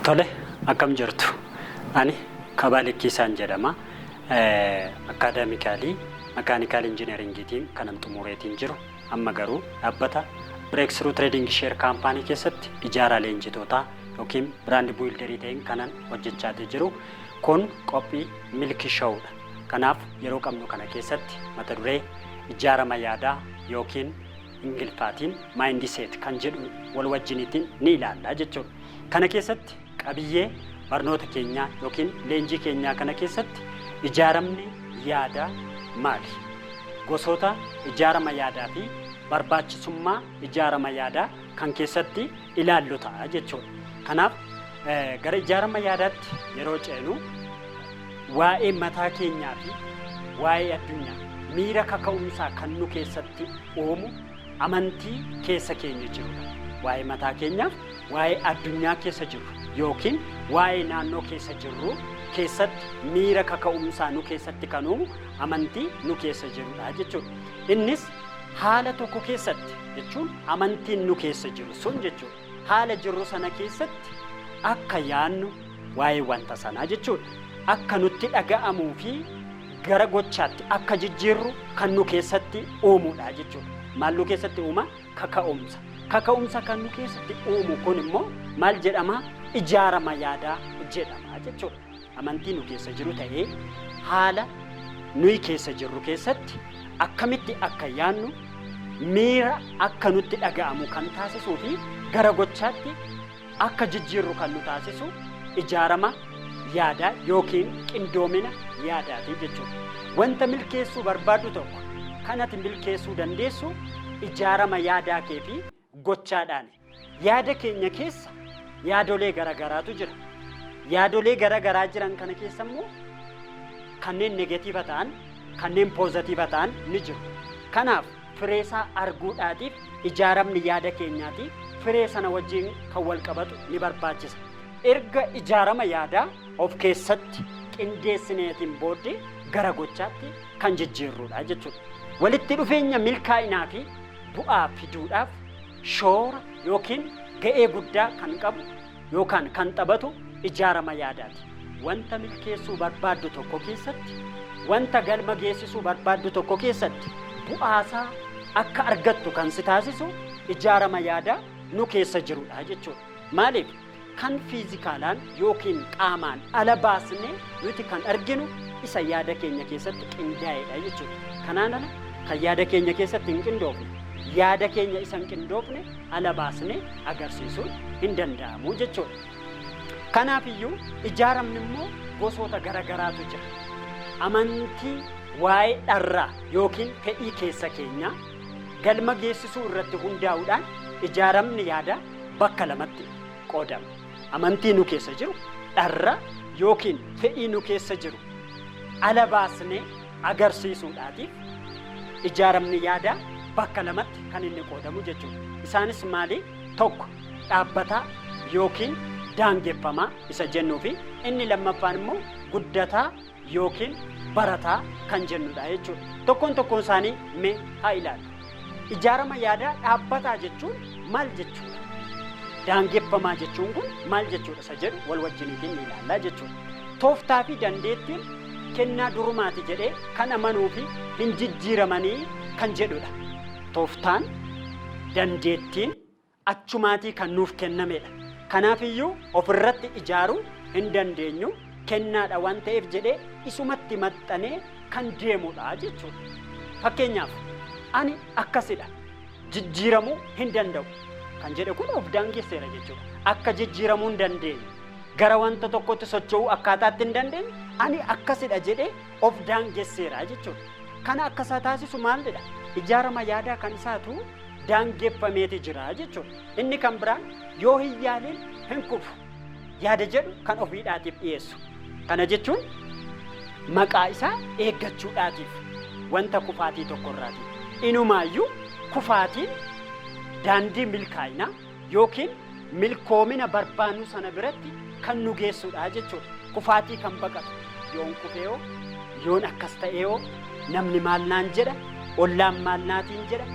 Tole, akkam jirtu? Ani Kabaa Likkiisaan jedhama. Academically mechanical engineeringiitiin kanan xumureetiin jiru. Amma garuu dhaabbata Breakthrough Trading Share Company keessatti ijaaraa leenjitootaa yookiin brand builderii ta'een kanan hojjechaatii jiru. Kun qophii Milki Showdha. Kanaaf yeroo qabnu kana keessatti mata duree ijaarama yaadaa yookiin Ingiliffaatiin mindset kan jedhu wal wajjiniitiin ni ilaalla jechuudha. Kana keessatti qabiyyee barnoota keenyaa yookiin leenjii keenyaa kana keessatti ijaaramni yaadaa maali? Gosoota ijaarama yaadaa fi barbaachisummaa ijaarama yaadaa kan keessatti ilaallu ta'a jechuudha. Kanaaf gara ijaarama yaadaatti yeroo ceenu, waa'ee mataa keenyaa fi waa'ee addunyaa miira kaka'umsaa kan nu keessatti uumu amantii keessa keenya jirudha. Waa'ee mataa keenyaaf, waa'ee addunyaa keessa jirru yookiin waa'ee naannoo keessa jirru keessatti miira kaka'umsaa nu keessatti kan uumu amantii nu keessa jirudha jechuudha. Innis haala tokko keessatti jechuun amantiin nu keessa jiru sun jechuudha. Haala jirru sana keessatti akka yaannu waa'ee wanta sanaa jechuudha. Akka nutti dhaga'amuu fi gara gochaatti akka jijjiirru kan nu keessatti uumudha jechuudha. Maal nu keessatti uuma? Kaka'umsa. Kaka'umsa kan nu keessatti uumu kun immoo maal jedhama? Ijaarama yaadaa jedhama jechuudha. Amantii nu keessa jiru ta'ee, haala nuyi keessa jirru keessatti akkamitti akka yaannu, miira akka nutti dhaga'amu kan taasisuu fi gara gochaatti akka jijjiirru kan nu taasisu ijaarama yaadaa yookiin qindoomina yaadaati jechuudha. Wanta milkeessuu barbaaddu tokko kan ati milkeessuu dandeessu ijaarama yaadaa kee fi gochaadhaani. Yaada keenya keessa yaadolee garagaraatu jira. Yaadolee garagaraa jiran kana keessa immoo kanneen negative ta'an, kanneen positive ta'an ni jiru. Kanaaf fireesaa arguudhaatiif ijaaramni yaada keenyaati firee sana wajjin kan wal qabatu ni barbaachisa. Erga ijaarama yaadaa of keessatti qindeessineetiin booddee gara gochaatti kan jijjiirrudha jechuudha. Walitti dhufeenya milkaa'inaa fi bu'aa fiduudhaaf shoora yookiin ga'ee guddaa kan qabu yookaan kan taphatu ijaarama yaadaati. Wanta milkeessuu barbaaddu tokko keessatti, wanta galma geessisuu barbaaddu tokko keessatti bu'aasaa akka argattu kan si taasisu ijaarama yaadaa nu keessa jirudha jechuudha. Maaliif? Kan physicalaan yookiin qaamaan ala baasnee nuti kan arginu isa yaada keenya keessatti qindaa'edha jechuudha. Kanaan ala kan yaada keenya keessatti hin qindoofne, yaada keenya isa hin qindoofne ala baasnee agarsiisuun hin danda'amu jechuudha. Kanaaf iyyuu ijaaramni immoo gosoota garagaraatu jira. Amantii waa'ee dharraa yookiin fedhii keessa keenyaa galma geessisuu irratti hundaa'uudhaan ijaaramni yaadaa bakka lamatti qoodama. Amantii nu keessa jiru, dharra yookiin fedhii nu keessa jiru ala baasnee agarsiisuudhaatiif ijaaramni yaadaa bakka lamatti kan inni qoodamu jechuudha. Isaanis maali? Tokko dhaabbataa yookiin daangeffamaa isa jennuu fi inni lammaffaan immoo guddataa yookiin barataa kan jennudha jechuudha. Tokkoon tokkoon isaanii mee haa ilaallu. Ijaarama yaadaa dhaabbataa jechuun maal jechuudha? Daangeffamaa jechuun kun maal jechuudha isa jedhu wal wajjiniitiin ni ilaallaa jechuudha. Tooftaa fi dandeettiin kennaa durumaati jedhee kan amanuu fi hin jijjiiramanii kan jedhudha. Tooftaan, dandeettiin achumaatii kan nuuf kennamedha. Kanaaf iyyuu ofirratti ijaaruu hin dandeenyu, kennaadha waan ta'eef jedhee isumatti maxxanee kan deemudha jechuudha. Fakkeenyaaf, ani akkasidha, jijjiiramuu hin danda'u kan jedhe kun of daangesseera jechuudha. Akka jijjiiramuu hin dandeenye, gara wanta tokkotti socho'uu akkaataatti hin dandeenye, ani akkasidha jedhee of daangesseera jechuudha. Kana akkasaa taasisu maalidha? Ijaarama yaadaa kan isaatu daangeffameeti jira jechuudha. Inni kan biraan yoo hin yaaliin hin kufu yaada jedhu kan ofiidhaatiif dhiyeessu. Kana jechuun maqaa isaa eeggachuudhaatiif wanta kufaatii tokkorraatiif. Inumaayyuu kufaatiin daandii milkaa'inaa yookiin milkoomina barbaannu sana biratti kan nu geessudha jechuudha. Kufaatii kan baqatu, yoon kufeehoo, yoon akkas ta'eehoo, namni maal naan jedha, ollaan maal naatiin jedha,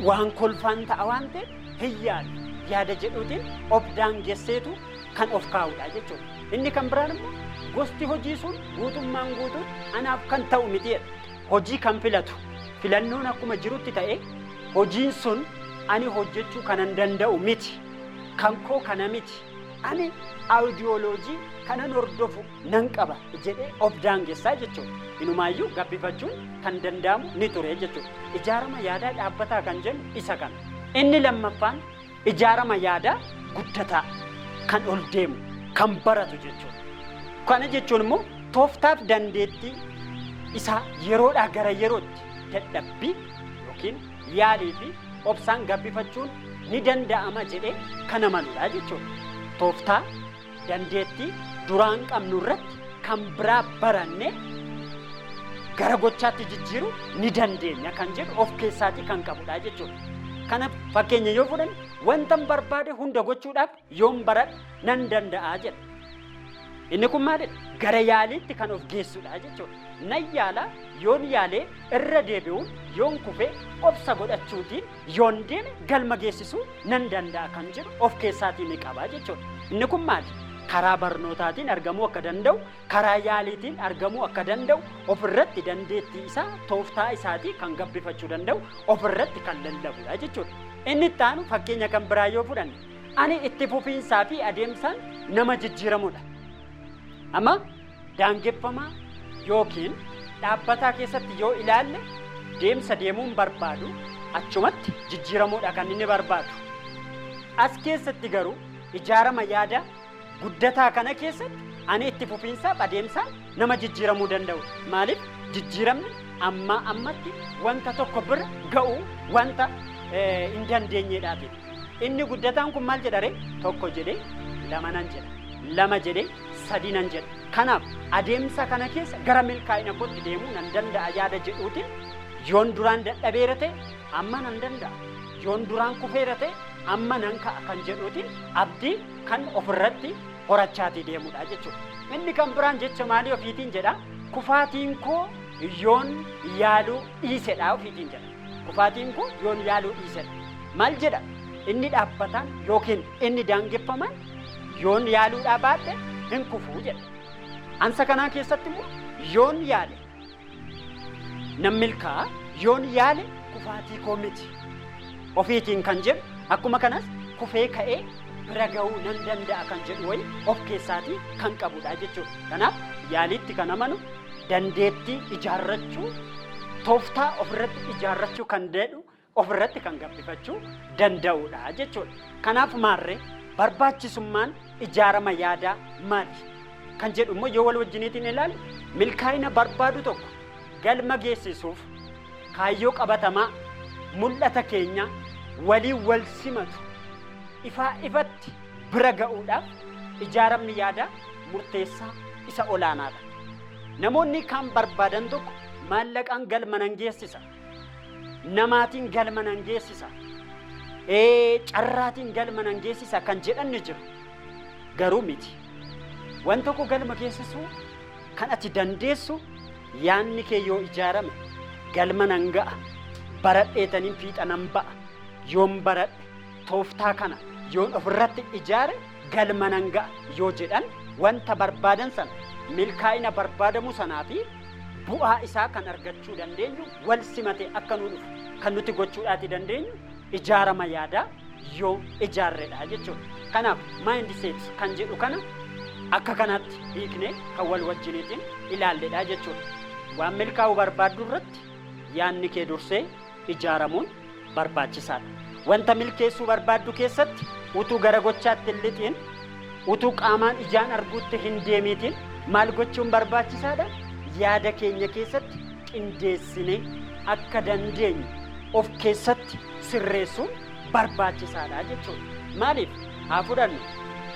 waan kolfaan ta'a waan ta'eef hin yaalu yaada jedhuutiin of daangesseetu kan of kaa'udha jechuudha. Inni kan biraan immoo gosti hojii sun guutummaan guutuutti anaaf kan ta'u miti jedha. Hojii kan filatu filannoon akkuma jirutti ta'e, hojiin sun ani hojjechuu kanan danda'u miti. Kan koo kana miti. Ani ideology kanan hordofu nan qaba jedhee of daangessaa jechuudha. Inumaayyuu gabbifachuun kan danda'amu ni ture jechuudha. Ijaarama yaadaa dhaabbataa kan jennu isa kana. Inni lammaffaan ijaarama yaadaa guddataa, kan ol deemu, kan baratu jechuudha. Kana jechuun immoo tooftaaf dandeettii isaa yeroodhaa gara yerootti dadhabbii yookiin yaalii fi obsaan gabbifachuun ni danda'ama jedhee kan amanudha jechuudha. Tooftaa dandeettii duraan qabnu irratti kan biraa barannee gara gochaatti jijjiiruu ni dandeenya kan jedhu of keessaatii kan qabudha jechuudha. Kana fakkeenya yoo fudhanne, "Wantan barbaade hunda gochuudhaaf yoon baradhe nan danda'a" jedha. Inni kun maalidha? Gara yaaliitti kan of geessudha jechuudha. Nan yaala, yoon yaalee irra deebi'uun, yoon kufee obsa godhachuutiin yoon deeme galma geessisuu nan danda'a kan jedhu of keessaatii ni qaba jechuudha. Inni kun maali? Karaa barnootaatiin argamuu akka danda'u, karaa yaaliitiin argamuu akka danda'u, ofirratti dandeettii isaa, tooftaa isaatii kan gabbifachuu danda'u, ofirratti kan lallabudha jechuudha. Inni itti aanu fakkeenya kan biraa yoo fudhanne, ani itti fufiinsaa fi adeemsaan nama jijjiiramudha. Amma daangeffamaa yookiin dhaabbataa keessatti yoo ilaalle, deemsa deemuun barbaadu achumatti jijjiiramuudha kan inni barbaadu. As keessatti garuu ijaarama yaada guddataa kana keessatti ani itti fufiinsaaf adeemsaan nama jijjiiramuu danda'u. Maaliif? Jijjiiramni ammaa ammatti wanta tokko bira ga'uu wanta hin dandeenyedhaati. Inni guddataan kun maal jedha ree? Tokko jedhee lama nan jedha. Lama jedhee sadi nan jedha. Kanaaf adeemsa kana keessa gara milkaa'ina kootti deemuu nan danda'a yaada jedhuutiin, yoon duraan dadhabeera ta'e amma nan danda'a. Yoon duraan kufeera ta'e amma nan ka'a kan jedhuutiin abdii kan ofirratti horachaatii deemudha jechuudha. Inni kan biraan jecha maalii ofiitiin jedha? "Kufaatiin koo yoon yaaluu dhiisedha" ofiitiin jedha. "Kufaatiin koo yoon yaaluu dhiisedha." Maal jedha? Inni dhaabbataan yookiin inni daangeffamaan yoon yaaluudhaa baadhe hin kufuu jedha. Ansa kanaa keessatti immoo yoon yaale nan milkaa'a, yoon yaale kufaatii koo miti ofiitiin kan jedhu, akkuma kanas kufee ka'ee bira ga'uu nan danda'a kan jedhu wayi of keessaatii kan qabudha jechuudha. Kanaaf yaaliitti kan amanu, dandeettii ijaarrachuu, tooftaa ofirratti ijaarrachuu kan jedhu, ofirratti kan gabbifachuu danda'udha jechuudha. Kanaaf maarree barbaachisummaan ijaarama yaadaa maali kan jedhu immoo yoo wal wajjiniitiin ilaalu, milkaa'ina barbaadu tokko galma geessisuuf kaayyoo qabatamaa mul'ata keenya waliin wal simatu ifaa ifatti bira ga'uudhaaf ijaaramni yaadaa murteessaa isa olaanaadha. Namoonni kan barbaadan tokko maallaqaan galma nan geessisa, namaatiin galma nan geessisa, carraatiin galma nan geessisa kan jedhan ni jiru. Garuu miti. Waan tokko galma geessisuu kan ati dandeessu yaanni kee yoo ijaarame, galma nan ga'a, baradheetaniin fiixa nan ba'a, yoon baradhe, tooftaa kana yoon ofirratti ijaare galma nan ga'a yoo jedhan, wanta barbaadan sana, milkaa'ina barbaadamu sanaa fi bu'aa isaa kan argachuu dandeenyu, wal simate akka nu dhufu kan nuti gochuudhaati dandeenyu ijaarama yaadaa yoo ijaarredha jechuudha. Kanaaf mindset kan jedhu kana akka kanaatti hiiknee kan wal wajjiniitiin ilaalledha jechuudha. Waan milkaa'uu barbaaddu irratti yaadni kee dursee ijaaramuun barbaachisaadha. Wanta milkeessuu barbaaddu keessatti utuu gara gochaatti hin lixiin, utuu qaamaan ijaan arguutti hin deemiitiin maal gochuun barbaachisaadha? Yaada keenya keessatti qindeessinee akka dandeenyu of keessatti sirreessuun barbaachisaadha jechuudha. Maaliif? Haa fudhannu,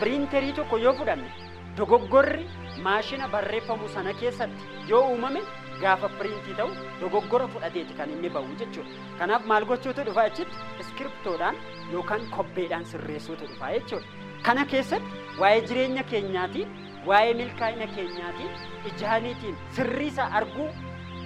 piriinterii tokko yoo fudhanne, dogoggorri maashina barreeffamu sana keessatti yoo uumame gaafa piriintii ta'u dogoggora fudhateeti kan inni ba'u jechuudha. Kanaaf maal gochuutu dhufa achitti? Iskiriptoodhaan yookaan kobbeedhaan sirreessuutu dhufa jechuudha. Kana keessatti waa'ee jireenya keenyaatiin, waa'ee milkaa'ina keenyaatiin ijaaniitiin sirriisaa arguu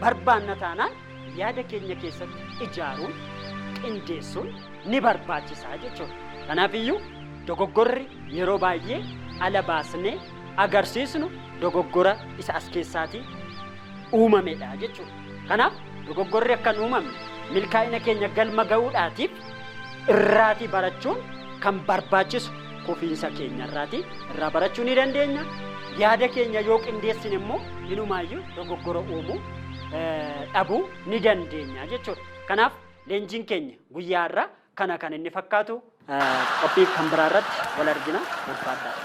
barbaanna taanaan yaada keenya keessatti ijaaruun, qindeessuun ni barbaachisaa jechuudha. Kanaaf iyyuu dogoggorri yeroo baay'ee ala baasnee agarsiisnu dogoggora isa as keessaatii uumamedha jechuudha. Kanaaf dogoggorri akka hin uumamne milkaa'ina keenya galma ga'uudhaatiif irraatii barachuun kan barbaachisu kufiinsa keenya irraatii irraa barachuu ni dandeenya. Yaada keenya yoo qindeessine immoo inumaayyuu dogoggora uumuu dhabuu ni dandeenya jechuudha. Kanaaf leenjiin keenya guyyaa irraa kana kan inni fakkaatu. Qophii kan biraa irratti wal argina. Ulfaadhaa.